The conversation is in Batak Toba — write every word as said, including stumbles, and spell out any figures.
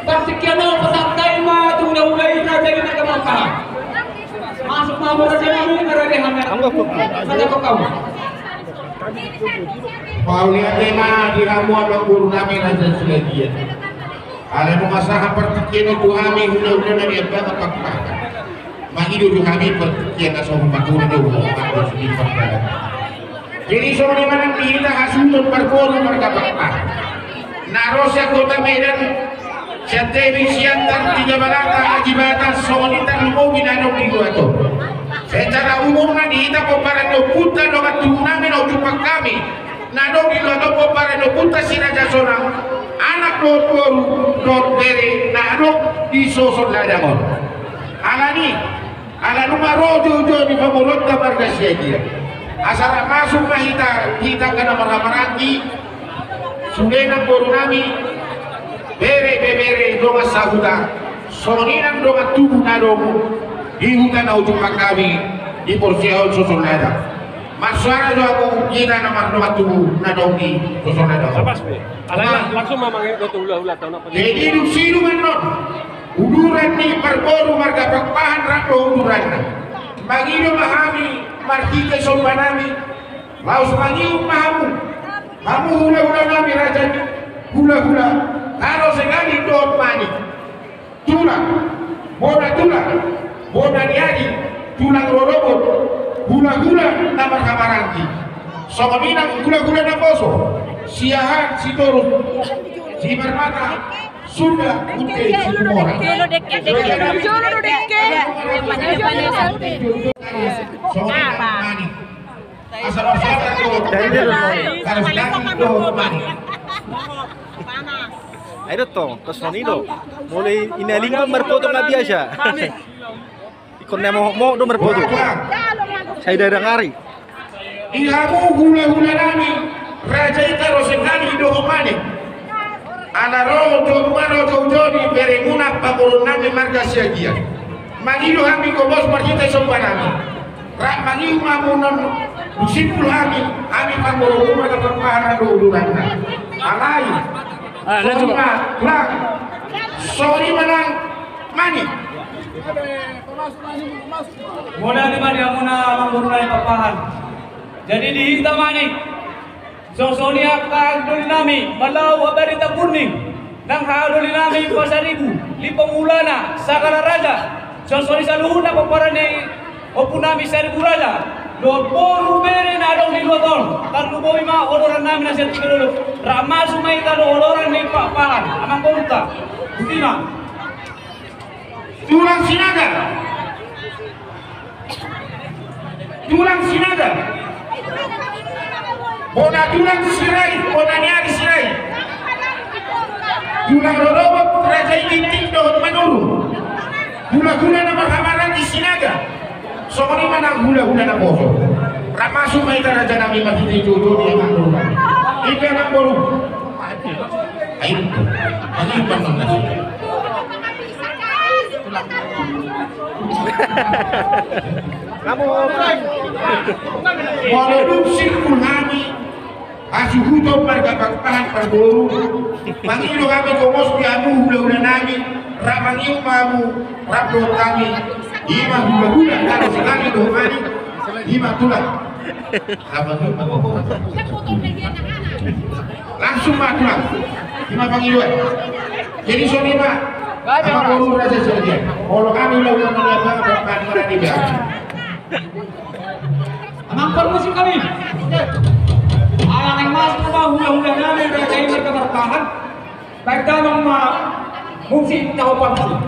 Partingkian on pasahat hami ma tu hulahula i, raja i na gabe. Masuk ma hamu raja nami, raja nami. Anggo, anggo. Mana kau, kau? Mauliate ma di hamu amangboru nami Raja Siagian. Alai nunga sahat partingkian on tu hami hulahula nami Amang Pakpahan. Mangido do hami partingkian na so hupatura do ho, anggo sini pardalan. Jadi songon i ma nang di hita hasuhuton parboru marga Pakpahan na ro sian kota Medan, sian Tebing, Siantar, Tigabalata, Ajibata, songon i tarlumobi na adong di luat on. Secara umum na di hita pomparan ni ompunta dongan tubu nami na ujung pangkami na adong di luat on, pomparan ni ompunta si Raja Sonang, anak dohot boru dohot bere na adong di soson ladang on. Alani, ala nunga ro joujou ni pamoruonta marga Siagian, asa rap masuk ma hita, hita angka na marhahamaranggi, sude nang boru nami, bere, ibebere, dongan sahuta, songon i nang dongan tubu na adong di huta na ujung pangkami di portibi on, soson ladang. Marsuara do ahu di hita na mardongan tubu na adong di soson ladang. Sapas be. Alai langsung ma mangido tu hulahulanta on. Jadi dung sidung annon uduran ni parboru marga Pakpahan rap dohot uduranna, mangido ma hami marhite somba nami, laos mangihut ma hamu, hamu hulahula nami, raja ni hulahula, Taro Segali dohot Manik. Tulang, bona tulang, bona ni ari, tulang rorobot, hulahula na marhahamaranggi. Songon i nang hulahula naposo, Siahaan, Sitorus, Simarmata, Sunda, Ute, Situmorang. Jolo dekke, dekke. Jolo dekke. Songon i nang Manik. Asa marsoal do. Jadi dia do. Kalau sedang do, Manik. Ai do tong, tos songon i do. Molo i na lingkon marpoto nga biasa. Ingkon na mohop-mohop do marpoto. Sai dadang ari. Di hamu hulahula nami, raja i Taro Segali dohot Manik. Ala ro do, nunga ro joujou ni beremuna pamoruon nami marga Siagian, mangido hami gomos marhite somba nami. Rap mangihut ma hamu annon, dung simpul hami, hami pamoruonmuna na Pakpahan rap dohot uduranna. Alai. Ah, lanjut, Pak. Songon i ma, tulang. Songon i ma nang Manik. Mauliate ma di hamuna amangboru nami Pakpahan. Jadi di hita Manik, songon i angka doli nami, Malau, Abarita, Burning, nang haha doli nami Pasaribu, Lipo Mulana, Sagala Raja, songon i saluhutna pomparan ni ompu nami Saribu Raja, dohot boru bere na adong di luat on, tarlumobi ma oloran nami na sian Tigandolo, rap masuk ma hita dohot oloran ni Pakpahan, amangborunta. Botima. Tulang Sinaga. Tulang Sinaga. Bona tulang Sirait, bona ni ari Sirait. Tulang rorobot Raja i Ginting dohot Manurung. Hulahula na marhahamaranggi Sinaga. Songon i ma nang hulahula naposo. Rap masuk ma hita raja nami marhite joujou ni amangboru. Ida amangboru. Ayo. Ayo, Bang, Bang. Molo dung simpul hami hasuhuton marga Pakpahan parboru, mangido hami gomos di hamu hulahula nami, rap mangihut ma hamu rap dohot hami. I ma hulahula Taro Segali dohot Manik. I ma tulang. Langsung ma tulang. I ma pangidoan. Jadi songon i ma. Amangboru Raja Siagian. Molo hami hulahula nami, amang parmusik hami. Ala naeng masuk ma hulahula nami raja i marga Pakpahan, baen damang ma musik tahu parmusik.